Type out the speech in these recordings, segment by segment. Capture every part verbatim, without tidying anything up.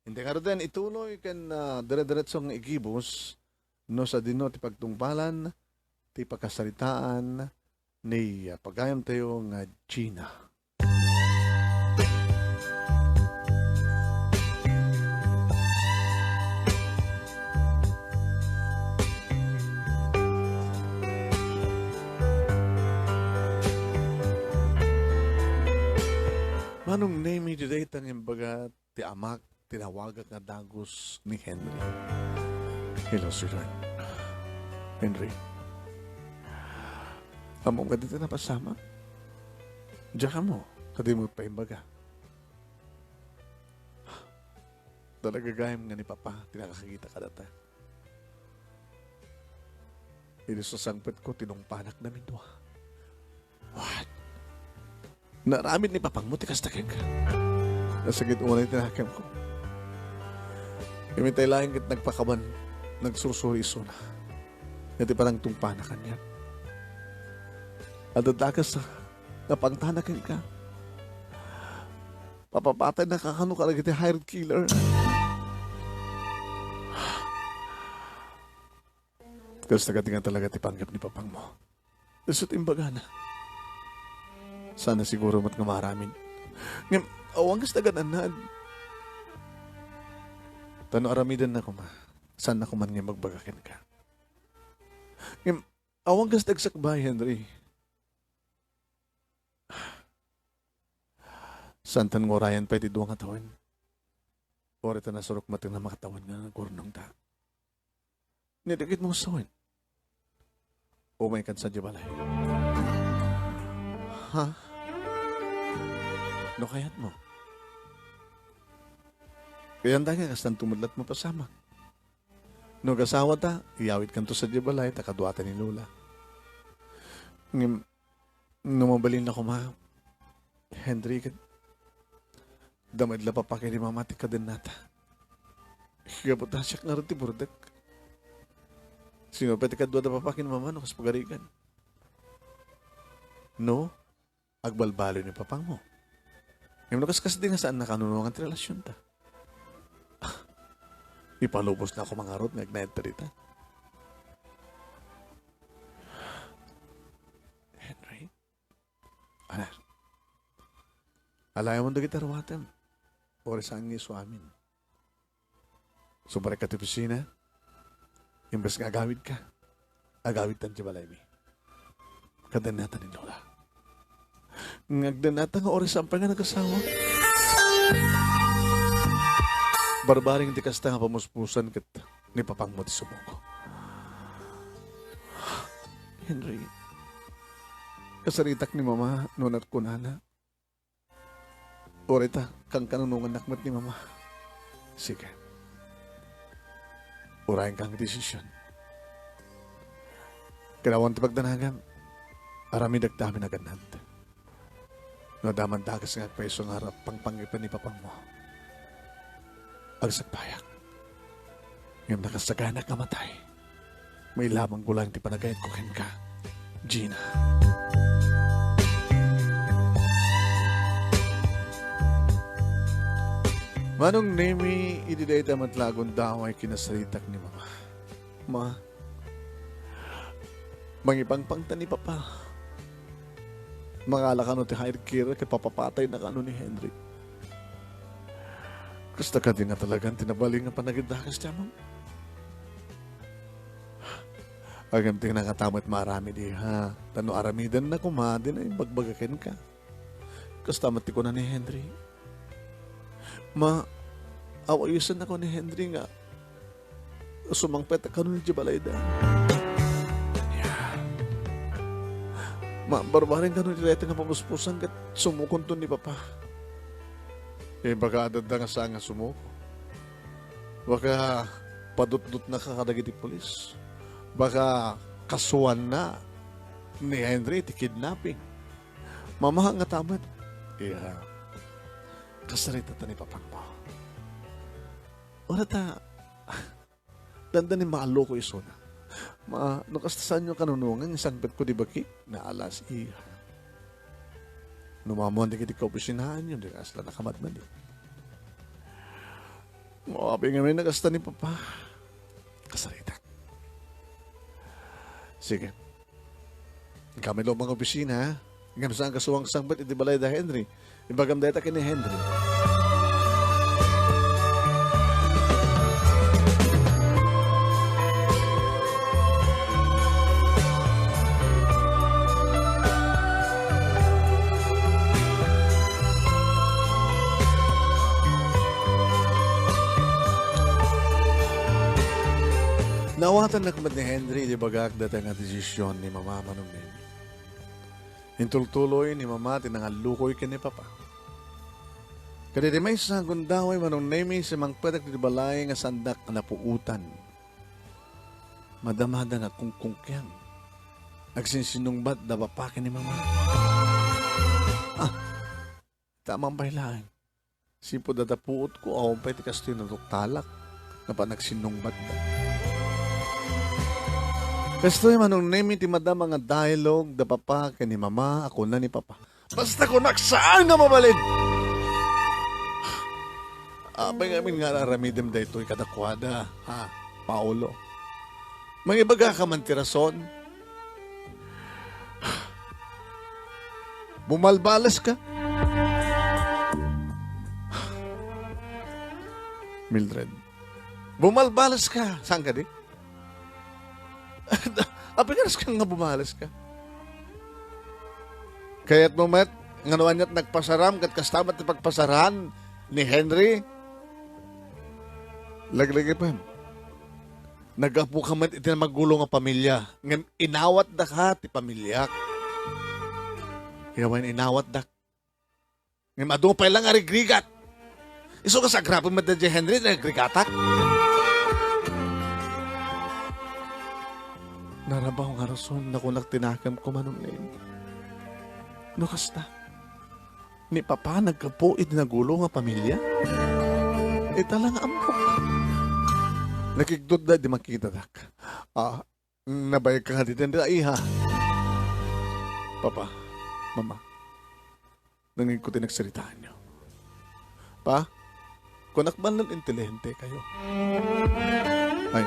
Inton ngaruden, ituloy ken, ah, dire-diretso nga igibus no sadino ti pagtungpalan ti pakasaritaan ni, ah, pagayamtayo nga Gina. Manong Nemi, dayta nga imbaga ti amak, tinawagak nga dagus ni Henry. Hello, sweetheart. Henry, ammom kadi ti napasamak? Diak ammo, ta dimo paimbaga. Talaga gayam nga ni Papa ti nakakita kadata. Idi sasangpetko, tinungpanakdami dua. What? Naaramid ni Papangmo ti kasta kenka? Nasakit unay ti nakemko. Imitay laeng ket nagpakawan, nagsursuri isuna. Iti panangtungpana kaniak. Adda dakes nga pangtana kenka. Papapatayna ka kano kadagiti hired killer. Kasta kadi nga talaga ti panggep ni Papangmo. Isu ti imbagana. Sana siguro met nga maaramid. Ngem, awan kas nagan-annad. Ta no aramidenna koma, saanna koman nga magbaga kenka. Ngem, awan kas nagsakbay, Henry. Saantan nga urayan pay ti dua nga tawen. Uray ta nasurok met nga makatawen nga nagurnongta. Ni dagit mo sawen. Umaykan sadiay balay. Ha? No kayatmo? Kayanta nga kastan tumudlat mapasamak. No agasawa ta, iyawidkanto sadiay balay ta kaduata ni Lola. Ngem, no mabalin la koma, Henry, ket adda met la Papa ken ni Mama ti kadennata. Gapu ta siak ngarud ti burdek. Sino pay ti kaduada, Papa ken Mama, no kas pagarigan? No, agbalbaliw ni Papangmo. Ngem no kaskasdi nga saanna kanunongan ti relasionta. Ipalubos na ako mangarud nga agnaed ta dita. Henry? Anak, alayamon dagiti aruatem. Uray saan nga isu amin. Sumarek ka ti opisina, imbes nga agawidka, agawidtan ti balaymi. Kadennata ni Lola. Nga agdennata nga oras saan pay nga nagasawa. Barbareng ti kasta nga pamuspusan ket ni Papangmo ti sumuko. Henry, kasaritak ni Mama no nagkunana. Uray ta, kankanunongannak met ni Mama. Sige. Urayenka nga desisyon. Ket awan ti pagdanagam, aramidek ti amin a gannad. No adda man dakes nga agpaiso nga arap pangpangipen ni Papangmo, agsakbayak. Ngem nakasaganak nga matay. Mailabangko laeng ti panagayatko kenka, Gina. Manong Nemi, idi dayta met la agundaway kinasaritak ni Mama. Ma, mangipangpangta ni Papa. Mangala kano ti hired killer ket papapatayna kano ni Henry. Kasta kadi nga talagan ti nabali nga panagidakes ti amam? Ngem ti nakatamet maaramid, iha, ta no aramidenna koma, dina imbagbaga kenka. Kasta met ti kuna ni Henry. Ma, awayesennak ni Henry nga sumangpet kano idiay balayda. Ma, barbareng kano ti dayta nga pamuspusan ket sumukonto ni Papa. Eh, baka adda nga saan nga sumuko. Baka padutdotnaka kadagiti pulis. Baka kasuanna ni Henry ti kidnapping. Mama, nga tamet. Iya. Kasarita ta ni Papangmo. Ura ta, dandani maaloko isuna. Ma, no kasta saanyo kanunongan, sangpetko di baki, naalas iya. No mamuan dagiti kaopisinaanyo, di kasla nakamadmadi. Mo, apay ngamin a kasta ni Papa. Kasaritak. Sige. Kami lo mga opisina, ha? Ngem saan ka sumangsangpet iti balay da Henry? Ibagam dayta ken ni Henry. Naawatannak met ni Henry iti ibagak dayta nga desisyon ni Mama Manong Nemi. Intultuloy ni Mama ti nangallukoy ken ni Papa. Kadaydi maysa a gundaway, Manong Nemi, simmangpetak iti balay nga saandak a napuotan. Madamada nga kungkungkiang. Agsinsinnungbat da Papa ken ni Mama. Ah, tamang pay laeng. Sipud adda puotko, awan pay ti kastoy natuktalak. Napan agsinnungbatda. Kastoy, Manong Nemi, ti madama nga dialogue da Papa ken ni Mama a kuna ni Papa. Basta kunak, saan nga mabalin? Apay ngamin nga ar-aramidem daytoy kadakuada, ha, Paolo? Mangibagaka man ti rason? Bumalbalas ka? Mildred. Bumalbalas ka. Saan ka di? Apay nga rason nga bumalas ka? Kayat mo met, nga no aniat nagpasaram, ket kasta met ti pagpasaran ni Henry? Laglagipen. Naggapu ka met iti magulo nga pamilia, ngem inawatdaka ti pamiliak. Yawen, inawatdak. Ngem adu pay lang a rigrigat. Isu kas agraben met daydiay Henry, nagrigatak. Narabaw nga rason, nakunak ti nakemko, Manong Nemi. No kasta, ni Papa naggapu iti nagulo nga pamilia? Ita la nga ammok. Nakigdutda idi makitadak. Ah, nabayag ka nga dita, iha. Papa, Mama, nangigko ti nagsaritaanyo. Pa, kunak man lang intelihente kayo. Ay.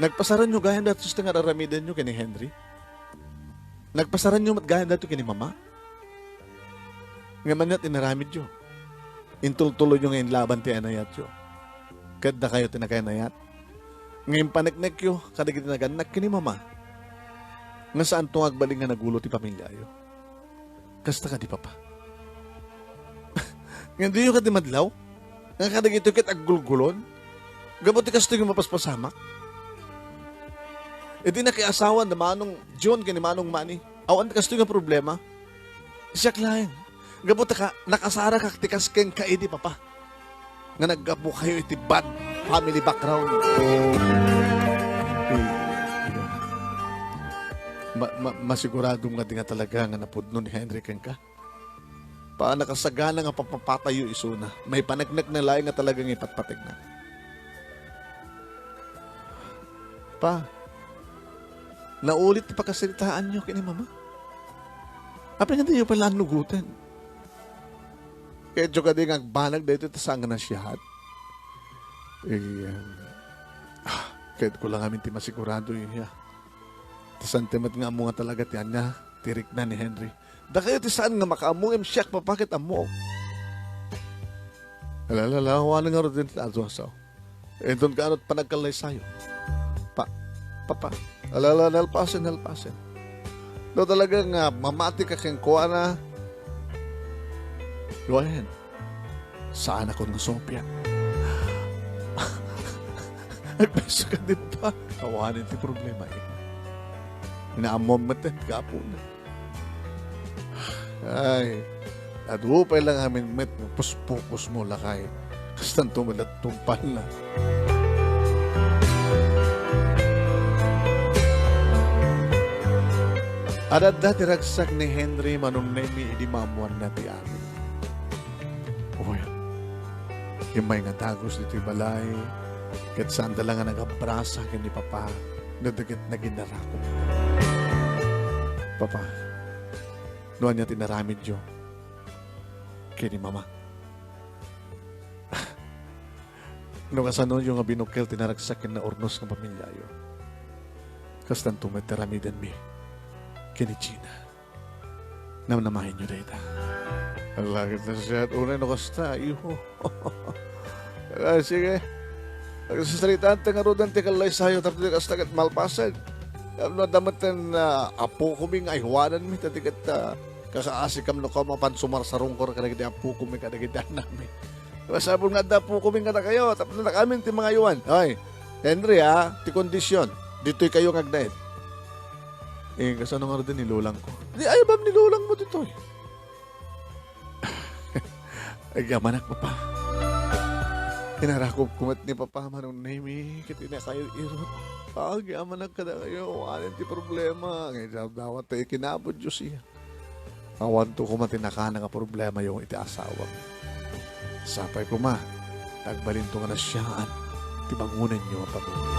Nagpasaranyo gayam daytoy nga ar-aramidenyo ken ni Henry? Nagpasaranyo met gayam daytoy ken ni Mama? Ngem aniat inaramidyo? Intultuloyyo nga inlaban ti anayatyo. Ket dakayo ti nakainayat. Nga impaneknekyo kadagiti nagannak ken ni Mama nga saanto nga agbalin nga nagulo ti pamiliayo. Kasta kadi, Papa? Ngem diyo kadi madlaw? Nga kadagitoy ket aggulgulon? Gapu ti kastoy nga mapaspasamak? Idi nakiasawa da Manong John ken ni Manong Manny, awan ti kastoy nga problema. Siak laeng. Gapu ta ka, nakasarakak ti kas kenka idi, Papa. Nga naggapukayo iti bad family background. Ma-, ma-, masiguradom nga di nga talaga nga napudno ni Henry kenka. Pa, nakasagana nga pagpapatayo isuna. Maipaneknekna laeng nga talaga nga ipatpategna. Pa, naulit ti pakasaritaanyo ken ni Mama. Apay nga diyo pay la annugoten? Kayatyo kadi nga agbanag daytoy ta saan nga nasiaat? Eh, ah, kayatko la ngamin ti masigurado, iya. Ta saan ti met nga ammo nga talaga ti ania ti rikna ni Henry. Dakayo ti saan nga makaammo, ngem siak, Papa, ket ammook. Ala, ala, ala, awanen ngarud ti aduasaw. Inton kaano ti panagkallaysayo. Pa, Papa, ala, ala, nalpasen, nalpasen. No talaga nga mamati ka kenkuana, go ahead. Saanakon nga supiak. Agpayso ka, di ba? Awanen ti problema, eh. Inaammom met ti apona. Ay, adu pay lang amin met nga puspukusmo, lakay. Kastanto met la ti tungpalna. Adda ti ragsak ni Henry Manong Nemi idi maammoanna ti amin. Uy, immay nga dagus ditoy balay, ket saanda la nga nagabrasa ken ni Papa no daket naginarakop. Papa, no ania ti inaramidyo ken ni Mama? No kasanoyo nga binukkel ti naragsak ken naurnos nga pamiliayo, kastanto met ti aramidenmi ken ni Gina. Namnamaenyo dayta. Ala, ket siak, unay no kasta, iho. Ah, sige. Agsasaritaan ta ngaruden ti kallaysayo, tapno di kasta ket malpasen. Tapno adda met ten, ah, apokomi nga aywananmi, ta di ket, ah, kakaasikam no koma pan sumarsarungkor kadagiti apokomi, kadagiti annakmi. Masapul nga adda apokomi kadakayo, tapno nakamin ti mangaywan. Ay, Henry, ah, ti kondisyon, ditoy kayo nga agnaed. Eh, kasano ngaruden ni lolangko? Di, ay, bam ni lolangmo ditoy. Agyamanak, Papa. Inarakop ko met ni Papa, Manong Nemi, ket inakayod irot. Agyamanak kadakayo, awan ti problema. Ngay dawdawat tayo kinabot, Diyos iya. Awanto koma ti nakana nga problemayo iti asawam. Sapay koma, agbalinto nga nasiaan ti bangonenyo a pamilya.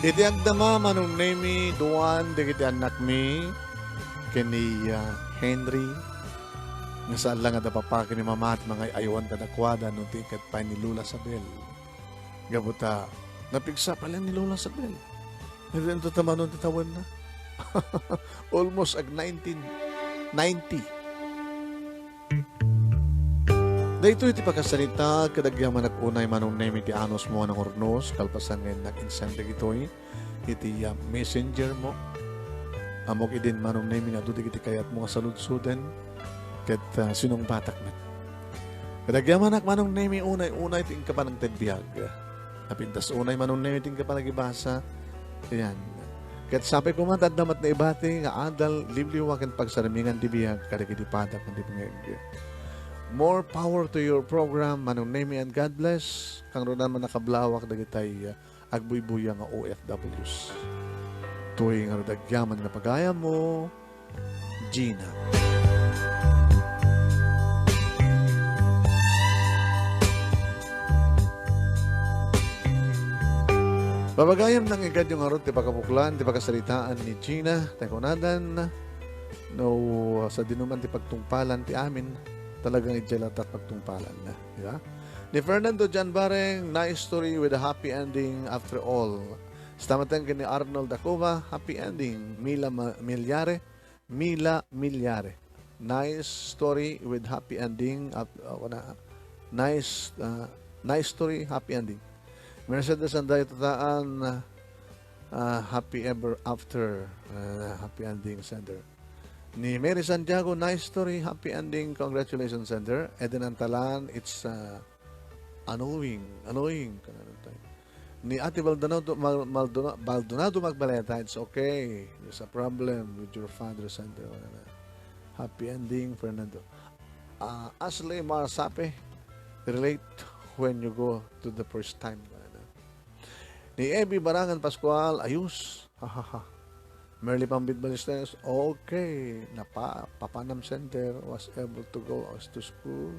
Iti agdama, Manong Nemi, duan dagiti annakmi ken ni, ah, Henry, nga saan la nga da papa ken ni mama ti mangay-aywan kadakuada no di ket pay ni Lola Sabel. Gapu ta napigsa pay laeng ni Lola Sabel. Nagdento ta manon ti tawenna. Almost ag nineteen ninety. Daytoy ti pakasarita, ket agyamanak unay, Manong Nemi, ti anusmo a nangurnos, kalpasan nga innak insend dagitoy iti, ah, messenger mo. Ammok idin, Manong Nemi, nga adu dagiti kayatmo nga saludsoden ket, ah, sinungbatak met. Ket agyamanak, Manong Nemi, unay-unay ti inka panangted biag. Napintas unay, Manong Nemi, ti inka panagibasa. Ayan. Ket sapay koma ta adda met naibati nga adal, liwliwa ken pagsarmingan ti biag kadagiti padak ken ti bungeg. More power to your program, Manong Nemi, and God bless. Kangrunaan, mannakablawak dagitay, ah, agbuybuya nga O F Ws. Toy ngarud agyaman nga pagayammo, Gina. Babagayam, nangikadyo ngarud ti pakabuklan, ti pakasaritaan ni Gina, ta kunadan, no, sadinoman ti pagtungpalan ti amin, talagang idiay latta ti pagtungpalan, di ba? Ni Fernando Jan Bareng, nice story with a happy ending after all. Stamatan ken ni Arnold Dacuba, happy ending. Mila Ma-, Milyare, Mila Milyare. Nice story with happy ending. Ap-, ako na, nice, ah, nice story, happy ending. Mercedes Andayo Tataan, ah, happy ever after, ah, happy ending, sender. Ni Mary Santiago, nice story, happy ending, congratulations, sender. Eden Antalan, it's, ah, annoying, annoying, kanano tayo. Ni Ate Baldonado, Mal-, Maldona-, Baldonado Magbaleta, it's okay. There's a problem with your father, sender. Happy ending, Fernando. Ah, Ashley Marsape, relate when you go to the first time. Ni Ebi Barangan Pascual, ayos. Hahaha. Merly Pambit Ballesteros, okay. Napa-, Papanam Center was able to go as to school.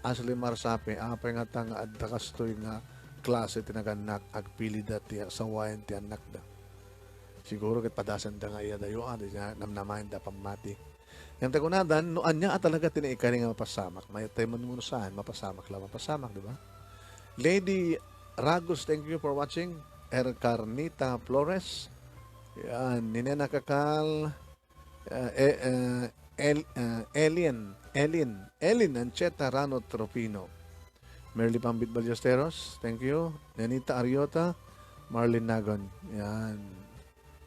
Ashley Marsape, apay ngata nga adda kastoy nga klase ti nagannak, agpilida ti sawaen ti annakda. Siguro ket padasenda nga iya dayo, ah, di na namnamaenda pammati. Ngem ta kunadan, no ania a talaga ti naikari nga mapasamak, mayat tayo man no saan, mapasamak la, mapasamak, di ba? Lady Ragus, thank you for watching. Ercarnita Flores, yan, ni Nena Kakal, uh, e-, uh, El-, uh, Alien, Elin, Elin Ancheta Rano Tropino. Merly Pambit Ballesteros, thank you. Nenita Ariota, Marlene Nagon. Yan.